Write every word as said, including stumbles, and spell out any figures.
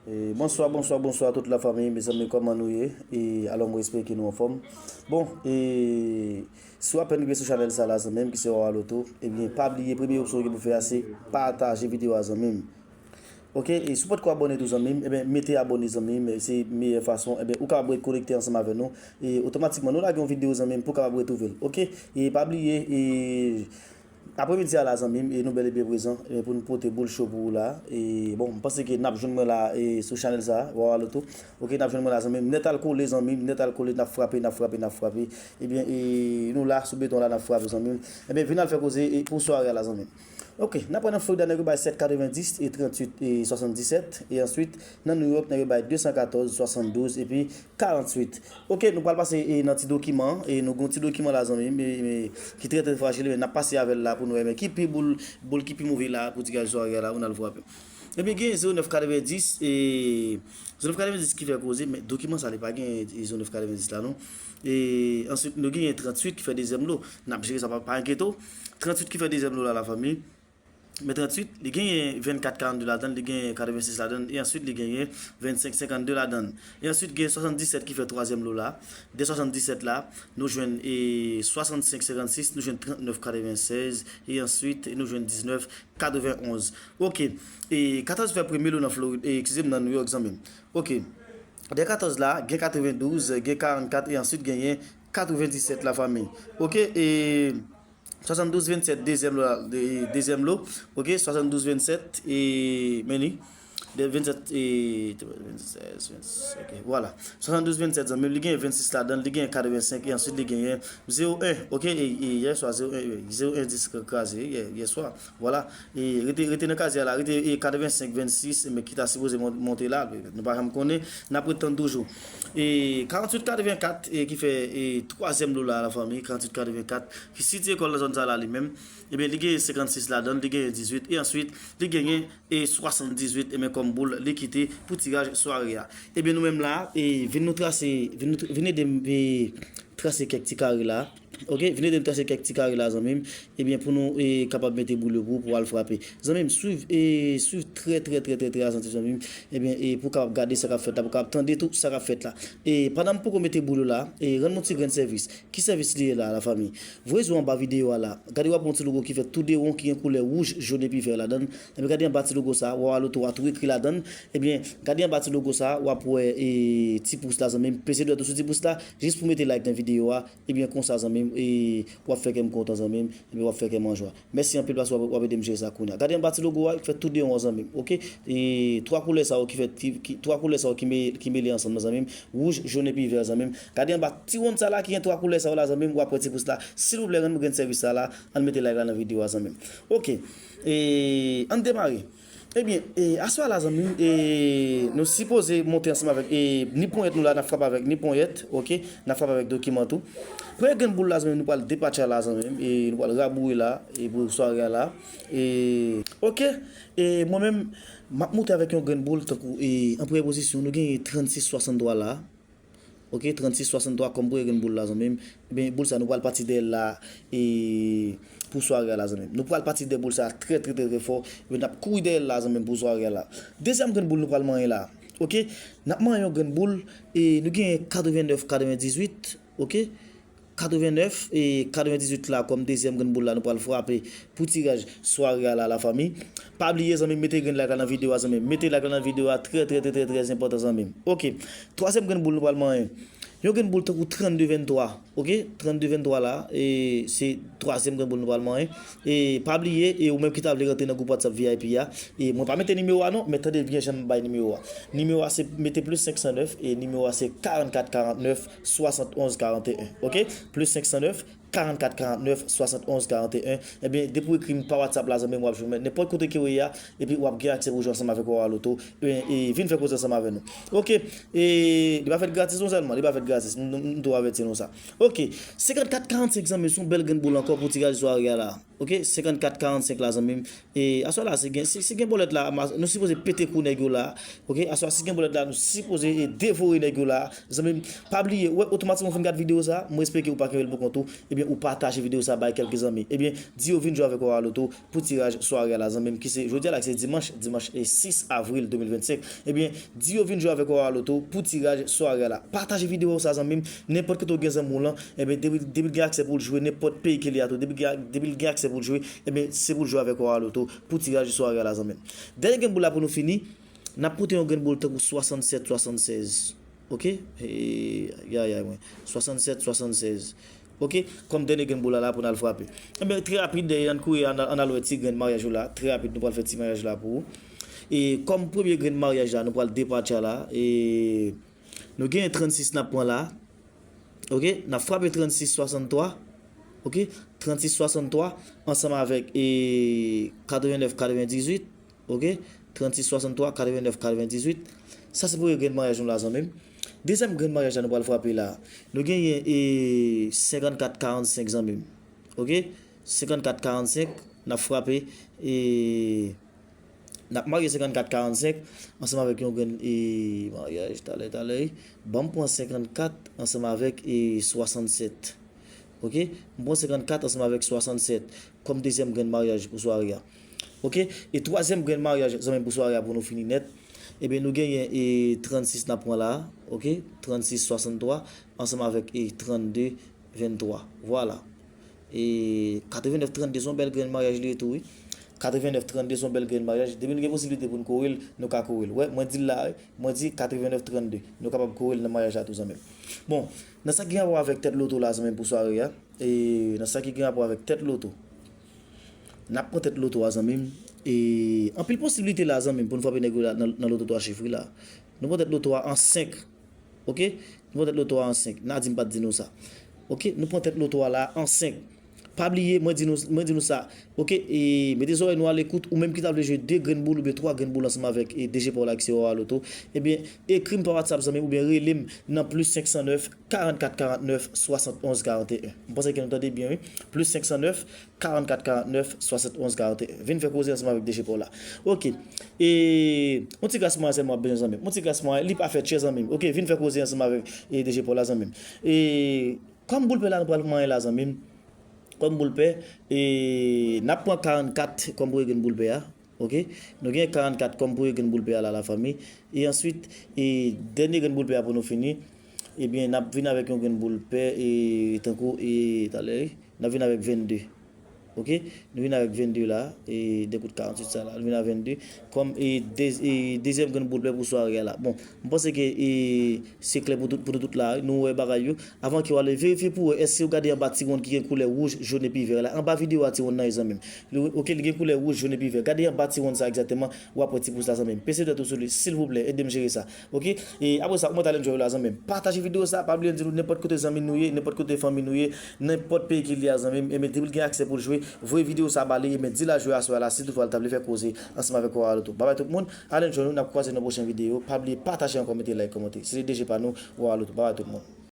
E, bonswa, bonswa, bonswa tout la fanmi, mezanmi, kòman nou ye? E, alò, mwen espere ke nou anfòm. Bon, e, si w apèn rive sou chanèl sa la, zanmi m, ki se Wawa Loto, ebyen, pa bliye, premye opsyon ke pou fè a, se pataje videyo a, zanmi m. Ok, e si w pòtko abòne tou, zanmi m, ebyen, mete abòne, zanmi m, se meyè fason, ebyen, ou kapab ret konekte ansanm avè nou, e otomatikman, nou lage yon videyo, zanmi m, pou w kapab retwouve l. Ok, e pa bliye, e Apremidi a la, zanmi m, e nou bèl e byen prezan, e pou n pote boul cho pou ou la. E, bon, m panse ke n ap jwenn mwen la, e, sou chanèl sa, Wawa Loto. Ok, n ap jwenn mwen la, zanmi m, nèt al kole, zanmi m, nèt al kole, n ap frape, n ap frape, n ap frape. Ebyen, e, nou la, sou beton la, n ap frape, zanmi m. Ebyen, vin al fè koze, e, pou sware a la, zanmi m. Ok, n ap pran nan Florida, nèg yo bay sèt katrevenndis e tranntuit e swasanndisèt. E answit, nan New York, nèg yo bay de san katòz swasanndouz epi karanntuit. Ok, nou pral pase, e, nan ti dokiman, e nou gen yon ti dokiman la, zanmi m, e, e, ki trè, trè frajil, men n ap pase avè l la pou nou wè, men ki pi boul, boul ki pi move la, pou tiraj sware a la, pou n al frape. Ebyen, gen zewo nèf katrevenndis, e, zewo nèf katrevenndis ki fè koze, men dokiman sa, li pa gen, e, zewo nèf katrevenndis la, non. E, answit, nou gen tranntuit ki fè dezyèm lo. N ap jere sa, pa, pa enkyete w. Tranntuit ki fè dezyèm lo la, la fanmi. Men tranntuit, li genyen vennkat karannde ladan l, li genyen katrevensis ladan l, e answit li genyen vennsenk senkannde ladan l. E answit gen swasanndisèt ki fè twazyèm lo la. De swasanndisèt la, nou jwenn, e, swasannsenk senkannsis, nou jwenn trannèf katrevensèz, e answit nou jwenn diznèf katrevenonz. Ok, e katòz fè premye lo nan Florid, e, eskize m, nan New York, zanmi m. Ok, de katòz la, gen katrevendouz, gen karannkat, e answit genyen katrevendisèt, la fanmi. Ok, e Swasanndouz vennsèt, dezyèm lo la, de-, dezyèm lo, ok, swasanndouz vennsèt, e, men li, de vennsèt, e, vennsèz, vennsèz, ok, vwala. Swasanndouz vennsèt, zanmi m, li gen vennsis ladan l, li gen katrevensenk, e answit li genyen zewo en, ok, e, e, yèswa, zewo en, e, zewo en dis kraze, yè, yèswa, vwala. E, rete, rete nan kazye a la, rete, e, katrevensenk vennsis, men ki ta sipoze mon-, monte la, nou pa janm konnen, n ap ret tann toujou. E, karanntuit katrevenkat, e, ki fè, e, twazyèm lo la, la fanmi, karanntuit katrevenkat, ki sitiye kò l nan zòn sa la li menm, ebyen, li genyen senkannsis ladan l, li genyen dizuit, e answit, li genyen, e, swasanndizuit, ebyen, kòm boul, li kite pou tiraj sware a. Ebyen, nou menm la, e, vin nou trase, vin nou tr-, vin ede m, e, trase kèk ti kare la. Ok, vin ede m trase kèk ti kare la, zanmi m. Ebyen, pou nou, e, kapab mete boul yo pou, pou al frape. Zanmi m, swiv, e, swiv trè, trè, trè, trè, trè atantif, zanmi m. Ebyen, e, pou kapab gade sa k ap fèt la, pou kapab tande tou sa k ap fèt la. E, pandan m poko mete boul yo la, e, rann mwen ti grenn sèvis. Ki sèvis li ye la, la fanmi? Voye zo anba videyo a la. Gade w ap wè yon ti logo ki fèt tou de won ki gen koulè wouj, jòn epi vè ladan l. Ebyen, gade anba ti logo sa, w a wè loto a tou ekri ladan l. Ebyen, gade anba ti logo sa, w ap wè, e, ti pous la, zanmi m. Peze dwèt ou sou ti pous la, jis pou mete like nan videyo a. Ebyen, konsa, zanmi m, e, w ap fè kè m kontan, zanmi m. Ebyen, w ap fè kè m an jwa. Mèsi anpil paske w ap, w ap ede m jere sa kounye a. Gade anba ti logo a, ki fèt tou de won an, zanmi m. Ok? E, twa koulè sa yo ki fèt, ki, ki, twa koulè sa yo ki me-, ki mele ansanm nan, zanmi m. Wouj, jòn epi vè, zanmi m. Gade anba ti wonn sa la ki gen twa koulè sa yo la, zanmi m, w ap wè ti pous la. Silvouplè, rann mwen grenn sèvis sa la. Ann mete like la nan videyo a, zanmi m. Ok. E, ann demare. Ebyen, e, aswè a la, zanmi m, e, nou sipoze monte ansanm avèk, e, ni ponyèt nou la, n ap frape avèk ni ponyèt, ok? N ap frape avèk dokiman tou. Premye grenn boul la, zanmi m, nou pral depatche la, zanmi m, e, nou pral raboure la, e, pou sware a la. E, ok, e, mwen menm, m ap monte avèk yon grenn boul, tankou, e, an premye pozisyon, nou gen trannsis swasanntwa la. Ok, trannsis swasanntwa kòm premye grenn boul la, zanmi m. Ebyen, boul sa, nou pral pati dèyè l la, e, pou sware a la, zanmi m. Nou pral pati dèyè boul sa trè, trè, trè, trè fò. Ebyen, n ap kouri dèyè l la, zanmi m, pou sware a la. Dezyèm grenn boul nou pral manyen la. Ok, n ap manyen yon grenn boul, e, nou genyen katrevennèf katrevendizuit, ok? Katrevennèf e katrevendizuit la kòm dezyèm grenn boul la nou pral frape pou tiraj sware a la, la fanmi. Pa bliye, zanmi m, mete grenn like la nan videyo a, zanmi m. Mete like la nan videyo a, trè, trè, trè, trè, trè enpòtan, zanmi m. Ok. Twazyèm grenn boul nou pral manyen. Yon grenn boul tankou trannde venntwa. Ok? Trannde venntwa la, e se twazyèm grenn boul nou pral manyen. E pa bliye, e ou menm ki ta vle rantre nan gwoup WhatsApp V I P a, e mwen pa mete nimewo a non, men tande byen jan m bay nimewo a. Nimewo a se mete plis senk san nèf, e nimewo a se karannkat karannèf swasannonz karanteyen. Ok? Plis senk san nèf, karannkat karannèf swasannonz karanteyen. Ebyen, depi w ekri m pa WhatsApp la, zanmi m, w ap jwenn mwen nenpòt kote ke w ye a, epi w ap gen aksè pou jwe ansanm avèk Wawa Loto. E, e vin fè koze ansanm avè nou. Ok, e li pa fèt gratis non sèlman, li pa fèt gratis. M, m, m tou avèti nou sa. Ok, senkannkat karannsenk, zanmi, se yon bèl grenn boul ankò pou tiraj sware a la. Ok, senkannkat karannsenk la, zanmi m. E aswè la, si gen, si, si gen bòlèt la, nou sipoze pete kou nèg yo la. Ok, aswè, si gen bòlèt la, nou sipoze, e, devore nèg yo la. Zanmi m, pa bliye, wè, otomatikman ou fin gade videyo sa, mwen espere ke ou pa kenbe l pou kont ou. Ebyen, ou pataje videyo sa bay kèlke zanmi. Ebyen, di yo vin jwe avèk Aura Loto pou tiraj sware a la, zanmi m, ki se, jodi a la, ki se dimanch, dimanch, e, sis avril de mil vennsenk. Ebyen, di yo vin jwe avèk Aura Loto pou tiraj sware a la. Pataje videyo sa, zanmi m, nenpòt kote ou gen zanmi w lan, ebyen, depi, depi l gen aksè pou l jwe nenpòt peyi ke li a tou, depi l gen, depi l gen aksè pou l jwe, ebyen, se pou l jwe avèk Aura Loto pou tiraj sware a la, zanmi m. Dènye grenn boul la pou nou fini, n ap pote yon grenn boul tankou swasannsèt, swasannsèz. Ok? E, ya, ya, mwen. Swasannsèt, swasannsèz. Ok? Kòm dènye grenn boul la, la pou n al frape. Ebyen, trè rapid, e, ann kouri, ann, ann al wè ti grenn maryaj yo la. Trè rapid, nou pral fè ti maryaj la pou ou. E kòm premye grenn maryaj la, nou pral depatcha la. E nou gen trannsis n ap pran la. Ok? N ap frape trannsis swasanntwa. Ok? Trannsis swasanntwa ansanm avèk, e, katrevennèf katrevendizuit. Ok? Trannsis swasanntwa katrevennèf katrevendizuit. Sa se premye grenn maryaj nou la, zanmi m. Dezyèm grenn maryaj la nou pral frape la. Nou genyen, e, senkannkat karannsenk, zanmi m. Ok? Senkannkat karannsenk, n ap frape, e, n ap marye senkannkat karannsenk ansanm avèk yon grenn, e, maryaj, talè, talè. Ban m pran senkannkat ansanm avèk, e, swasannsèt. Ok? M pran senkannkat ansanm avèk swasannsèt kòm dezyèm grenn maryaj pou sware a. Ok? E twazyèm grenn maryaj, zanmi m, pou sware a, pou nou fini nèt. Ebyen, nou genyen, e, trannsis n ap pran la. Ok? Trannsis swasanntwa ansanm avèk, e, trannde venntwa. Vwala. E katrevennèf trannde se yon bèl grenn maryaj li ye tou, wi. Katrevennèf trannde se yon bèl grenn maryaj. Depi nou gen posiblite pou n kore l, nou ka kore l. Wè, mwen di l la, wi. Mwen di katrevennèf trannde. Nou kapab kore l nan maryaj la tou, zanmi m. Bon, nan sa ki gen rapò avèk tèt loto la, zanmi m, pou sware a. E nan sa ki gen rapò avèk tèt loto. N ap pran tèt loto a, zanmi m. E anpil posiblite la, zanmi m, pou nou frape nèg yo la nan, nan loto twa chif, wi, la. Nou pran tèt loto a an senk. Ok? Nou pran tèt loto a an senk. Nadim pa t di nou sa. Ok? Nou pran tèt loto a la an senk. Pa bliye, mwen di nou, mwen di nou sa. Ok? E mete zòrèy nou a lekout, ou menm ki ta vle jwe de grenn boul oubyen twa grenn boul ansanm avèk, e, D J pa w la ki se Aura Loto. Ebyen, ekri m pa WhatsApp, zanmi m, oubyen rele m nan plis senk san nèf, karannkat karannèf, swasannonz karanteyen. M panse ke nou tande byen, wi. Plis senk san nèf, karannkat karannèf, swasannonz karanteyen. Vin fè koze ansanm avèk D J pa w la. Ok. E, yon ti gras mwayen sèlman w ap bezwen, zanmi m. Yon ti gras mwayen, li pa fè tchè, zanmi m. Ok, vin fè koze ansanm avèk, e, D J pa w la, zanmi m. E, kòm boul pè la nou pral manyen la, zanmi m. Kòm boul pè, e, n ap pran karannkat kòm premye grenn boul pè a. Ok? Nou gen karannkat kòm premye grenn boul pè a la, lafanmi. E answit, e, dènye grenn boul pè a pou nou fini. Ebyen, n ap vin avèk yon grenn boul pè, e, tankou, e, talè, n ap vin avèk vennde. Ok? Nou vin avèk vennde la, e, de kout karanntuit sa la, nou vin avèk vennde. Kòm, e, de, e, dezyèm grenn boul pè pou sware a la. Bon, m panse ke, e, se klè pou tout, pou nou tout la, wi. Nou wè bagay yo. Avan ke w ale, verifye pou w wè èske w gade anba ti wonn ki gen koulè wouj, jòn epi vè la. Anba videyo a ti wonn nan ye, zanmi m. Li, ok, li gen koulè wouj, jòn epi vè. Gade anba ti wonn sa egzakteman, w ap wè ti pous la, zanmi m. Pese dwèt ou sou li, silvouplè, ede m jere sa. Ok? E apre sa, ou mèt al enjoy la, zanmi m. Pataje videyo sa, pa bliye di nou nenpòt kote zanmi nou ye, nenpòt kote fanmi nou ye, nenpòt peyi ke li a, zanmi m. Ebyen, depi l gen aksè pou l jwe, voye videyo sa ba li, ebyen, di l al jwe aswè a la, si toutfwa l ta vle fè koze ansanm avèk Aura Loto. Babay tout moun, al enjoy nou, n ap kwaze nan pwochen videyo. Pa bliye pataje ankò, mete like, kòmante. Se te D J pa nou, Aura Loto. Babay tout moun.